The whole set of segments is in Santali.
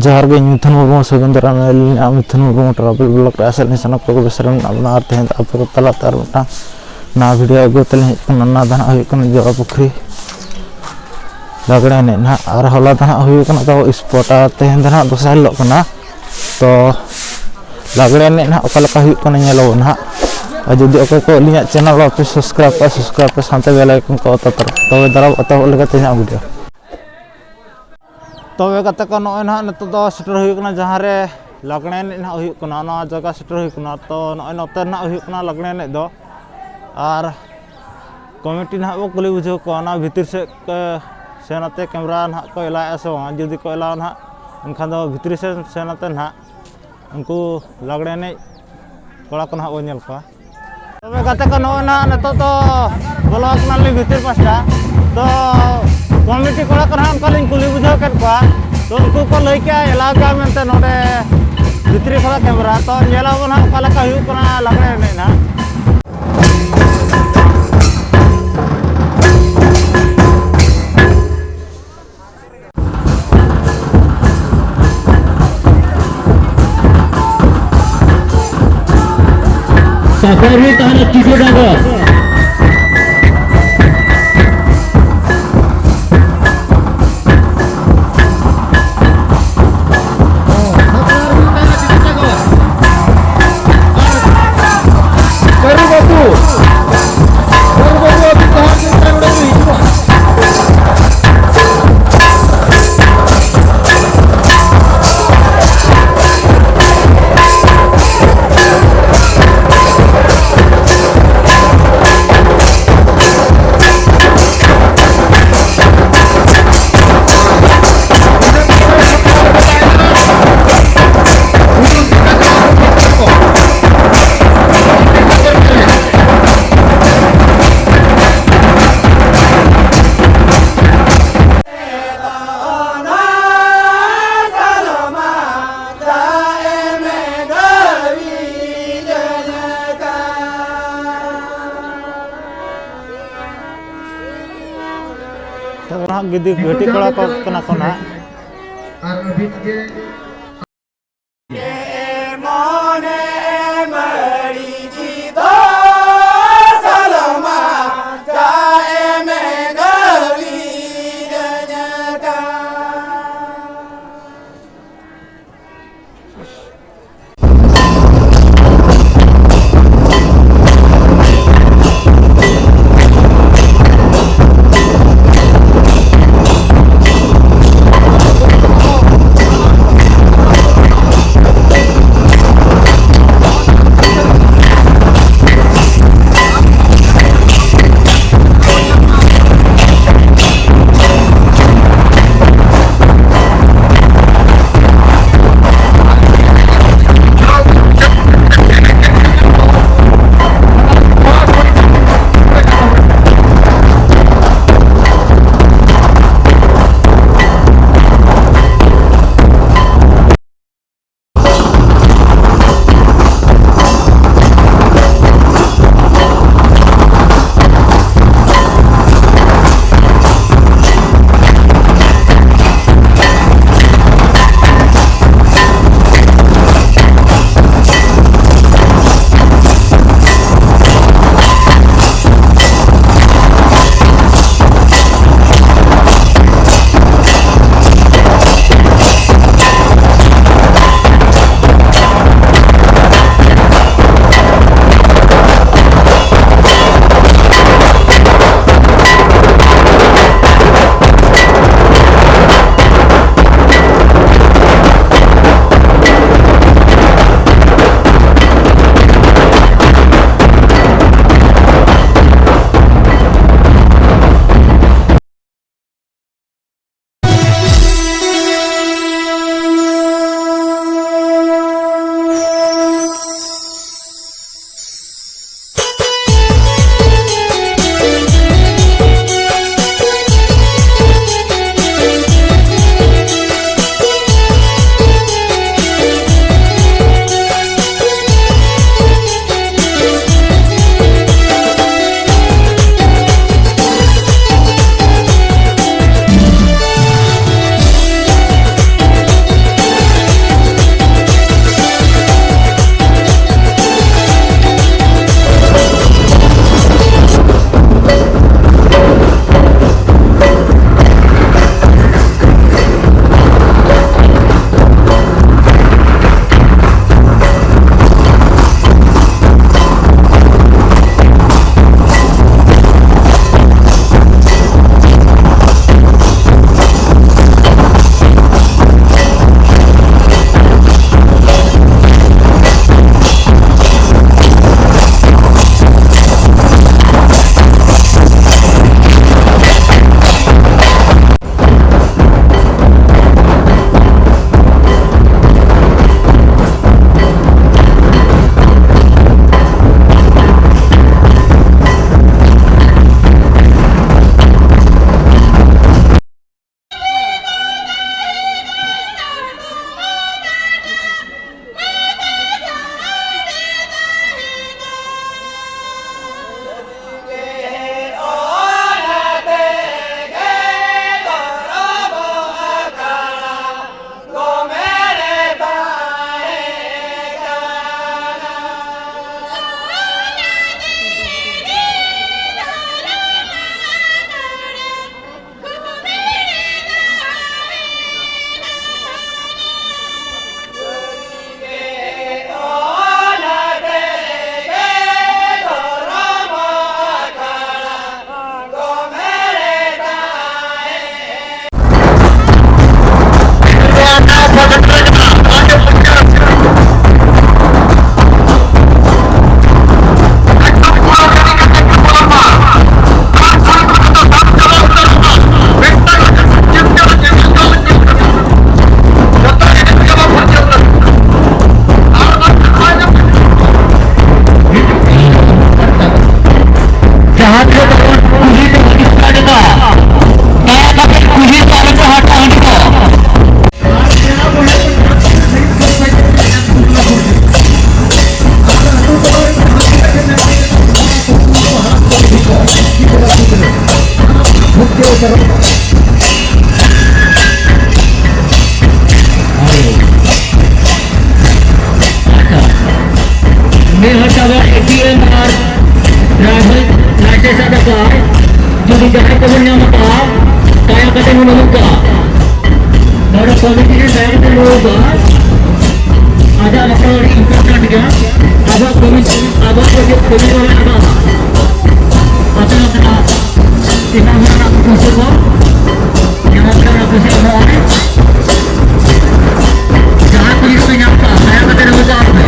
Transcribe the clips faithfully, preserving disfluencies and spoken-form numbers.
ᱡᱚᱦᱟᱨ ᱜᱮ, ᱤᱧ ᱢᱤᱛᱷᱩᱱ ᱢᱩᱨᱢᱩ ᱥᱟᱹᱜᱩᱱ ᱫᱟᱨᱟᱢ᱾ ᱟᱹᱞᱤᱧᱟᱜ ᱢᱤᱛᱷᱩᱱ ᱢᱩᱨᱢᱩ ᱴᱨᱟᱵᱷᱮᱞ ᱵᱞᱚᱜ ᱨᱮ ᱟᱥᱟ ᱞᱤᱧ ᱥᱟᱱᱟᱢ ᱠᱚᱜᱮ ᱵᱮᱥ ᱨᱮ ᱢᱮᱱᱟᱜ ᱵᱚᱱᱟ᱾ ᱟᱨ ᱛᱮᱦᱮᱧ ᱫᱚ ᱟᱯᱮ ᱠᱚ ᱛᱟᱞᱟᱛᱮ ᱟᱨ ᱢᱤᱫᱴᱟᱝ ᱱᱟᱣᱟ ᱵᱷᱤᱰᱤᱭᱳ ᱟᱹᱜᱩ ᱠᱟᱛᱮ ᱞᱤᱧ ᱦᱮᱡ ᱠᱟᱱᱟ᱾ ᱚᱱᱟ ᱫᱚ ᱱᱟᱦᱟᱜ ᱦᱩᱭᱩᱜ ᱠᱟᱱᱟ ᱡᱚᱲᱟ ᱯᱩᱠᱷᱨᱤ ᱞᱟᱜᱽᱲᱮ ᱮᱱᱮᱡ ᱱᱟᱦᱟᱜ᱾ ᱟᱨ ᱦᱚᱞᱟ ᱫᱚ ᱱᱟᱦᱟᱜ ᱦᱩᱭᱩᱜ ᱠᱟᱱᱟ ᱛᱟᱵᱚ ᱥᱯᱳᱨᱴ, ᱟᱨ ᱛᱮᱦᱮᱧ ᱫᱚ ᱱᱟᱦᱟᱜ ᱫᱚᱥᱟᱨ ᱦᱤᱞᱳᱜ ᱠᱟᱱᱟ᱾ ᱛᱚ ᱞᱟᱜᱽᱲᱮ ᱮᱱᱮᱡ ᱱᱟᱦᱟᱜ ᱚᱠᱟ ᱞᱮᱠᱟ ᱦᱩᱭᱩᱜ ᱠᱟᱱᱟ ᱧᱮᱞ ᱟᱵᱚᱱ ᱱᱟᱦᱟᱜ᱾ ᱟᱨ ᱡᱩᱫᱤ ᱚᱠᱚᱭ ᱠᱚ ᱟᱹᱞᱤᱧᱟᱜ ᱪᱮᱱᱮᱞ ᱵᱟᱯᱮ ᱥᱟᱵᱥᱠᱨᱟᱭᱤᱵ ᱠᱟᱜᱼᱟ, ᱥᱟᱵᱥᱠᱨᱟᱭᱤᱵ ᱯᱮ, ᱥᱟᱶᱛᱮ ᱵᱮᱞ ᱟᱭᱠᱚᱱ ᱠᱚ ᱚᱛᱟ ᱛᱚᱨᱟ᱾ ᱛᱚᱵᱮ ᱫᱟᱨᱟᱢ ᱮᱛᱚᱦᱚᱵ ᱞᱮᱠᱟ ᱛᱮᱦᱮᱧᱟᱜ ᱵᱷᱤᱰᱤᱭᱳ᱾ ᱛᱚᱵᱮ ᱜᱟᱛᱮ ᱠᱚ, ᱱᱚᱜᱼᱚᱭ ᱱᱟᱦᱟᱜ ᱱᱤᱛᱚᱜ ᱫᱚ ᱥᱮᱴᱮᱨ ᱦᱩᱭ ᱠᱟᱱᱟ ᱡᱟᱦᱟᱸ ᱨᱮ ᱞᱟᱜᱽᱲᱮ ᱮᱱᱮᱡ ᱱᱟᱦᱟᱜ ᱦᱩᱭᱩᱜ ᱠᱟᱱᱟ, ᱱᱚᱣᱟ ᱡᱟᱭᱜᱟ ᱥᱮᱴᱮᱨ ᱦᱩᱭ ᱠᱟᱱᱟ᱾ ᱛᱚ ᱱᱚᱜᱼᱚᱭ ᱱᱚᱛᱮ ᱱᱟᱦᱟᱜ ᱦᱩᱭᱩᱜ ᱠᱟᱱᱟ ᱞᱟᱜᱽᱲᱮ ᱮᱱᱮᱡ ᱫᱚ᱾ ᱟᱨ ᱠᱚᱢᱤᱴᱤ ᱱᱟᱦᱟᱜ ᱵᱚ ᱠᱩᱞᱤ ᱵᱩᱡᱷᱟᱹᱣ ᱠᱚᱣᱟ, ᱚᱱᱟ ᱵᱷᱤᱛᱤᱨ ᱥᱮᱫ ᱠᱚ ᱥᱮᱱ ᱟᱛᱮ ᱠᱮᱢᱨᱟ ᱱᱟᱦᱟᱜ ᱠᱚ ᱮᱞᱟᱣᱮᱫᱼᱟ ᱥᱮ ᱵᱟᱝ᱾ ᱡᱩᱫᱤ ᱠᱚ ᱮᱞᱟᱣᱟ ᱱᱟᱦᱟᱜ, ᱮᱱᱠᱷᱟᱱ ᱫᱚ ᱵᱷᱤᱛᱨᱤ ᱥᱮᱫ ᱥᱮᱱ ᱟᱛᱮ ᱱᱟᱦᱟᱜ ᱩᱱᱠᱩ ᱞᱟᱜᱽᱲᱮ ᱮᱱᱮᱡ ᱠᱚᱲᱟ ᱠᱚ ᱱᱟᱦᱟᱜ ᱵᱚᱱ ᱧᱮᱞ ᱠᱚᱣᱟ᱾ ᱛᱚᱵᱮ ᱜᱟᱛᱮ ᱠᱚ, ᱱᱚᱜᱼᱚᱭ ᱱᱟᱦᱟᱜ ᱱᱤᱛᱚᱜ ᱫᱚ ᱵᱚᱞᱚ ᱟᱠᱟᱱᱟᱞᱤᱧ ᱵᱷᱤᱛᱤᱨ ᱯᱟᱥᱴᱟ᱾ ᱛᱚ ᱠᱚᱢᱤᱴᱤ ᱠᱚᱲᱟ ᱠᱚ ᱱᱟᱦᱟᱜ ᱚᱱᱠᱟ ᱞᱤᱧ ᱠᱩᱞᱤ ᱵᱩᱡᱷᱟᱹᱣ ᱠᱮᱫ ᱠᱚᱣᱟ᱾ ᱛᱚ ᱩᱱᱠᱩ ᱠᱚ ᱞᱟᱹᱭ ᱠᱮᱜᱼᱟ, ᱮᱞᱟᱣ ᱜᱮᱭᱟ ᱢᱮᱱᱛᱮ ᱱᱚᱰᱮ ᱵᱷᱤᱛᱨᱤ ᱠᱷᱚᱱᱟᱜ ᱠᱮᱢᱨᱟ᱾ ᱛᱚ ᱧᱮᱞ ᱟᱵᱚᱱ ᱱᱟᱦᱟᱜ ᱚᱠᱟ ᱞᱮᱠᱟ ᱦᱩᱭᱩᱜ ᱠᱟᱱᱟ ᱞᱟᱜᱽᱲᱮ ᱮᱱᱮᱡ ᱱᱟᱦᱟᱜ᱾ ᱥᱟᱯᱟᱨᱤ ᱛᱟᱦᱮᱱᱟ ᱴᱤᱠᱟᱹ ᱰᱟᱸᱜᱟ᱾ ᱠᱟᱹᱨᱩ ᱵᱟᱹᱵᱩ, ᱠᱟᱹᱨᱩ ᱵᱟᱹᱵᱩ ᱟᱹᱵᱤᱱ ᱡᱟᱦᱟᱸ ᱥᱮᱫ ᱨᱮ ᱱᱚᱰᱮ ᱵᱤᱱ ᱦᱤᱡᱩᱜᱼᱟ᱾ ᱛᱚᱵᱮ ᱱᱟᱦᱟᱜ ᱜᱤᱫᱤ ᱜᱟᱹᱴᱤ ᱠᱚᱲᱟ ᱠᱚ ᱠᱟᱱᱟ ᱠᱚ ᱱᱟᱦᱟᱜ᱾ ᱟᱨ ᱟᱹᱵᱤᱱ ᱜᱮ᱾ ᱟᱪᱪᱷᱟ, ᱱᱩᱭ ᱦᱚᱲ ᱫᱚ ᱟᱵᱚ ᱮ ᱴᱤ ᱮᱢ ᱟᱨ ᱰᱨᱟᱭᱵᱷᱟᱨ ᱞᱟᱭᱥᱮᱱᱥ ᱟᱫ ᱠᱟᱜᱼᱟᱭ᱾ ᱡᱩᱫᱤ ᱡᱟᱦᱟᱸᱭ ᱠᱚᱵᱚᱱ ᱧᱟᱢ ᱠᱟᱜᱼᱟ, ᱫᱟᱭᱟ ᱠᱟᱛᱮ ᱵᱚᱱ ᱩᱰᱩᱠ ᱠᱟᱜᱼᱟ᱾ ᱱᱚᱰᱮ ᱠᱚᱢᱤᱴᱤ ᱨᱮ ᱫᱟᱭᱟ ᱠᱟᱛᱮ ᱩᱰᱩᱠ ᱠᱟᱜᱼᱟ᱾ ᱟᱫᱚ ᱟᱵᱚ ᱟᱹᱰᱤ important ᱜᱮᱭᱟ᱾ ᱟᱵᱚᱣᱟᱜ ᱠᱟᱹᱢᱤ, ᱟᱵᱚᱣᱟᱜ ᱠᱟᱹᱢᱤ, ᱠᱟᱹᱢᱤ ᱦᱚᱨᱟ ᱟᱵᱚᱣᱟᱜ ᱟᱯᱮ ᱱᱚᱛᱮᱱᱟᱜ ᱮᱴᱟᱜ ᱦᱚᱲ ᱨᱮᱱᱟᱜ ᱯᱩᱭᱥᱟᱹ ᱠᱚ ᱡᱮᱢᱚᱱ ᱛᱮ ᱚᱱᱟ ᱯᱩᱭᱥᱟᱹ ᱮᱢᱚᱜ ᱟᱭ᱾ ᱡᱟᱦᱟᱸ ᱠᱚ ᱡᱩᱫᱤ ᱯᱮ ᱧᱟᱢ ᱠᱟᱜᱼᱟ, ᱫᱟᱭᱟ ᱠᱟᱛᱮ ᱨᱩᱣᱟᱹᱲ ᱠᱟᱜ ᱯᱮ᱾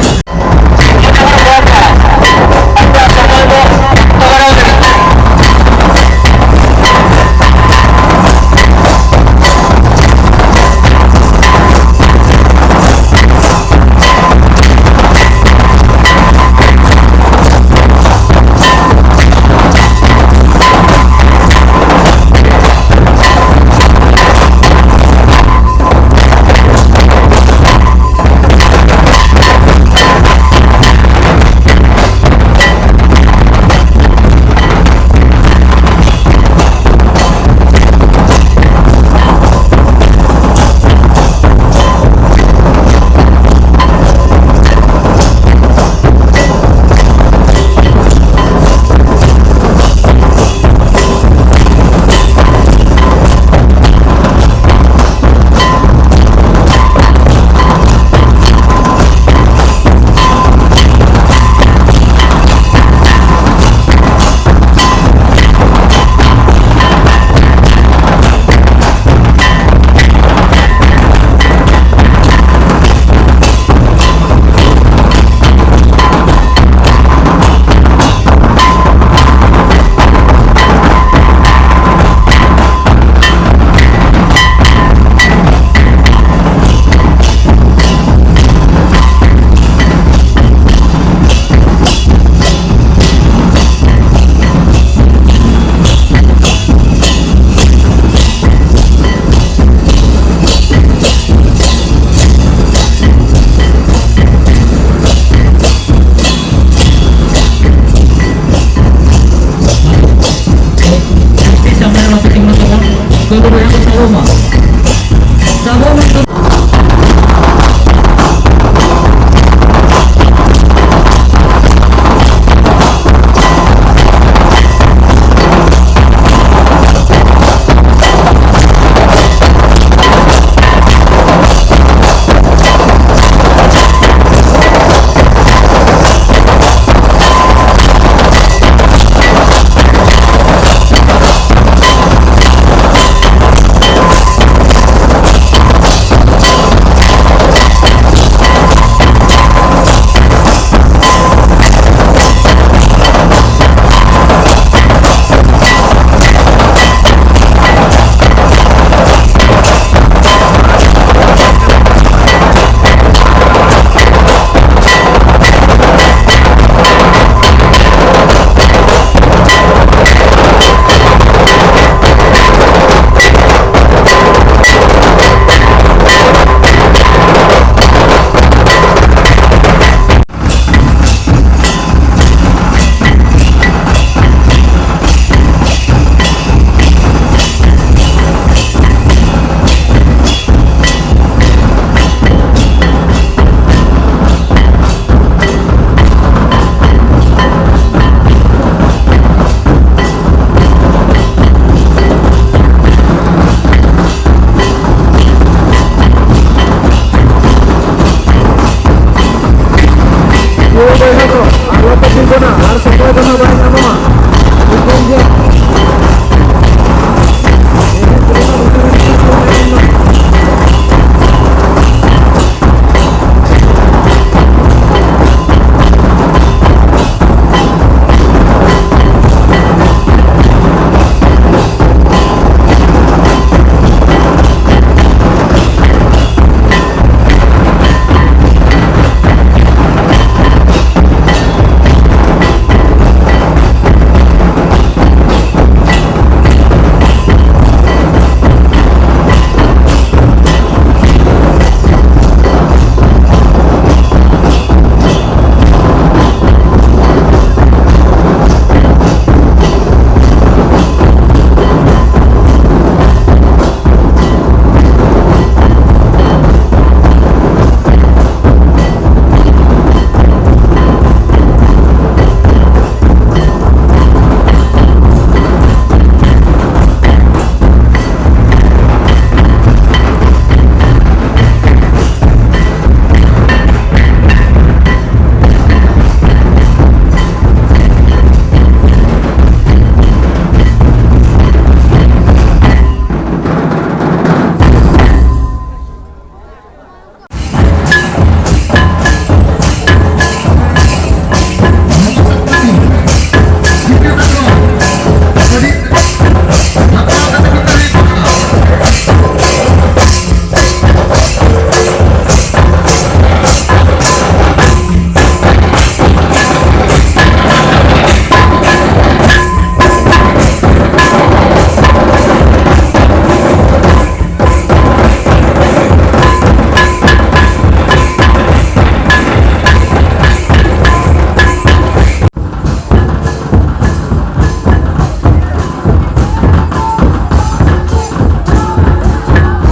ᱟᱨ ᱥᱚᱢᱚᱭ ᱫᱚ ᱱᱟᱜ ᱵᱟᱭ ᱧᱟᱢᱚᱜᱼᱟ᱾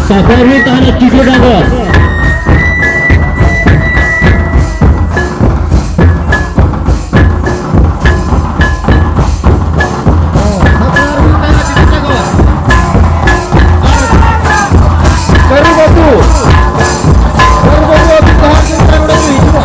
ᱥᱟᱯᱷᱟᱭ ᱦᱩᱭᱩᱜ ᱛᱟᱦᱮᱱᱟ ᱪᱤᱠᱟᱹ ᱰᱟᱸᱜᱚᱨ᱾ ᱠᱟᱹᱨᱩ ᱵᱟᱹᱵᱩ, ᱠᱟᱹᱨᱩ ᱵᱟᱹᱵᱩ, ᱟᱹᱵᱤᱱ ᱡᱟᱦᱟᱸ ᱪᱮᱫ ᱞᱮᱠᱟ ᱱᱚᱰᱮ ᱵᱤᱱ ᱦᱤᱡᱩᱜᱼᱟ?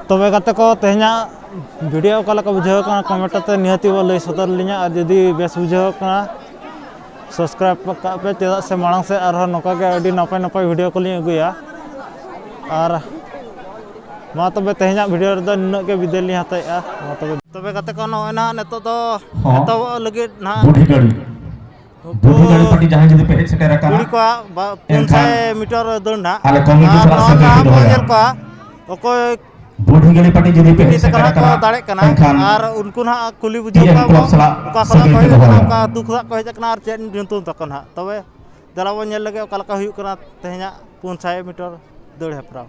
ᱛᱚᱵᱮ ᱜᱟᱛᱮ ᱠᱚ, ᱛᱮᱦᱮᱧᱟᱜ ᱵᱷᱤᱰᱤᱭᱳ ᱚᱠᱟ ᱞᱮᱠᱟ ᱵᱩᱡᱷᱟᱹᱣ ᱠᱟᱱᱟ, ᱠᱚᱢᱮᱱᱴ ᱛᱮ ᱱᱤᱦᱟᱹᱛᱤ ᱵᱚ ᱞᱟᱹᱭ ᱥᱚᱫᱚᱨ ᱞᱤᱧᱟ᱾ ᱟᱨ ᱡᱩᱫᱤ ᱵᱮᱥ ᱵᱩᱡᱷᱟᱹᱣ ᱠᱟᱱᱟ, ᱥᱟᱵᱥᱠᱨᱟᱭᱤᱵ ᱠᱟᱜ ᱯᱮ, ᱪᱮᱫᱟᱜ ᱥᱮ ᱢᱟᱲᱟᱝ ᱥᱮᱫ ᱟᱨᱦᱚᱸ ᱱᱚᱝᱠᱟ ᱜᱮ ᱟᱹᱰᱤ ᱱᱟᱯᱟᱭ ᱱᱟᱯᱟᱭ ᱵᱷᱤᱰᱤᱭᱳ ᱠᱚᱞᱤᱧ ᱟᱹᱜᱩᱭᱟ᱾ ᱟᱨ ᱢᱟ ᱛᱚᱵᱮ, ᱛᱮᱦᱮᱧᱟᱜ ᱵᱷᱤᱰᱤᱭᱳ ᱨᱮᱫᱚ ᱱᱤᱱᱟᱹᱜ ᱜᱮ, ᱵᱤᱫᱟᱹᱭ ᱞᱤᱧ ᱦᱟᱛᱟᱣᱮᱫᱼᱟ᱾ ᱢᱟ ᱛᱚᱵᱮ, ᱛᱚᱵᱮ ᱜᱟᱛᱮ ᱠᱚ, ᱱᱚᱜᱼᱚᱭ ᱱᱟᱦᱟᱜ ᱱᱤᱛᱚᱜ ᱫᱚ ᱦᱚᱸ᱾ ᱮᱛᱚᱦᱚᱵᱚᱜ ᱞᱟᱹᱜᱤᱫ ᱱᱟᱦᱟᱜ ᱵᱩᱰᱷᱤ ᱜᱟᱹᱲᱤ, ᱩᱱᱠᱩ ᱵᱩᱰᱷᱤ ᱜᱟᱹᱲᱤ ᱯᱟᱹᱴᱤ ᱡᱟᱦᱟᱸᱭ ᱡᱩᱫᱤ ᱯᱮ ᱦᱮᱡ ᱥᱮᱴᱮᱨ ᱟᱠᱟᱱᱟ, ᱠᱩᱲᱤ ᱠᱚᱣᱟᱜ ᱵᱟ-, ᱮᱱᱠᱷᱟᱱ ᱯᱩᱱ ᱥᱟᱭ ᱢᱤᱴᱟᱨ ᱫᱟᱹᱲ ᱱᱟᱦᱟᱜ᱾ ᱟᱞᱮ ᱠᱚᱢᱤᱴᱤ ᱟᱨ ᱥᱟᱞᱟᱜ ᱱᱚᱣᱟ ᱥᱟᱹᱜᱟᱹᱭ ᱱᱟᱦᱟᱜ ᱯᱮ ᱵᱚᱱ ᱫᱚᱦᱚᱭᱟ᱾ ᱧᱮᱞ ᱠᱚᱣᱟ, ᱚᱠᱚᱭ ᱵᱩᱰᱷᱤ ᱜᱟᱹᱲᱤ ᱯᱟᱹᱴᱤ ᱡᱩᱫᱤ ᱯᱮ ᱦᱮᱡ ᱠᱟᱱᱟ ᱥᱮᱴᱮᱨ ᱠᱚ ᱟᱠᱟᱱᱟ, ᱫᱟᱲᱮᱜ ᱠᱟᱱᱟ᱾ ᱮᱱᱠᱷᱟᱱ ᱟᱨ ᱩᱱᱠᱩ ᱱᱟᱦᱟᱜ ᱠᱩᱞᱤ ᱵᱩᱡᱷᱟᱹᱣ ᱴᱤ ᱮᱱ ᱠᱚᱣᱟ ᱠᱞᱟᱵᱽ ᱵᱚᱱ, ᱥᱟᱞᱟᱜ ᱚᱠᱟ ᱠᱷᱚᱱᱟᱜ ᱥᱟᱹᱜᱟᱹᱭ ᱠᱚ ᱯᱮ ᱦᱮᱡ ᱟᱠᱟᱱᱟ, ᱫᱚᱦᱚᱭᱟ᱾ ᱚᱠᱟ ᱟᱹᱛᱩ ᱠᱷᱚᱱᱟᱜ ᱠᱚ ᱦᱮᱡ ᱟᱠᱟᱱᱟ ᱟᱨ ᱪᱮᱫ ᱧᱩᱛᱩᱢ ᱛᱟᱠᱚ ᱱᱟᱦᱟᱜ᱾ ᱛᱚᱵᱮ ᱫᱮᱞᱟ ᱵᱚᱱ ᱧᱮᱞ ᱞᱮᱜᱮ ᱚᱠᱟ ᱞᱮᱠᱟ ᱦᱩᱭᱩᱜ ᱠᱟᱱᱟ ᱛᱮᱦᱮᱧᱟᱜ ᱯᱩᱱ ᱥᱟᱭ ᱢᱤᱴᱟᱨ ᱫᱟᱹᱲ ᱦᱮᱯᱨᱟᱣ᱾